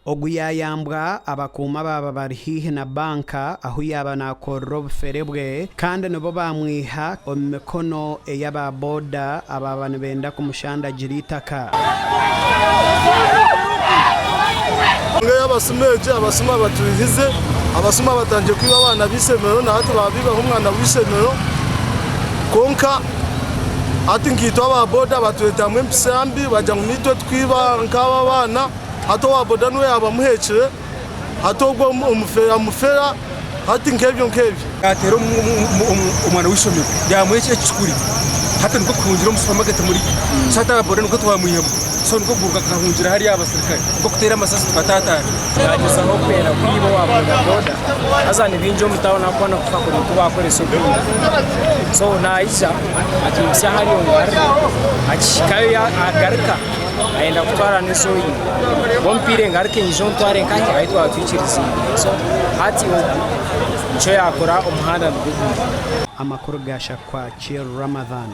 Ogu yaayambwa abakuumi abaaba bari haihi na banka ahu yaaba naakorera obufere bwe kandi nibo baamwiha omu mikono ey'aba boda abaaba nibenda kumushandagira eitaka. Enshonga ey'abasuma egi, abasuma batwihize, abasuma batandikire kwiba abaana b'eishomero na hati baabiibaho omwana w'eishomero kwonka hati nkaitwe aba boda batwetamu empisa mbi bagira ngu naitwe twiba nk'abo abaana. Hati owa boda niwe yaaba amuheekire, hati ogwo amufera, hati nk'ebyo nk'ebyo. Yaateera omwana w'eishomero yaamuha ekikuri hati nikwo kuhungira omu supamaketi muri so hati aba boda nikwo twamwihamu so nikwo kuguruka akahungira hariya aha basirikare nikwo kuteera amasasi tukataataana. Yaagyezaho kwenda kwiba owa bodaboda haza ni baingi omu tawuni ahabw'okuba n'okufa kuri nikwo baakoresa okwiba. So naija akimuhitsya ahari ongarure akihikayo agaruka. Ayenda kutwara n'ezi oine. Omupiira engaruke nyije ontware nkahi ahu twaba twikiriziibwe. So hati ogu nikyo yakora omuhanda nigwo gumwe. Amakuru ga Shakwakir Ramadhan.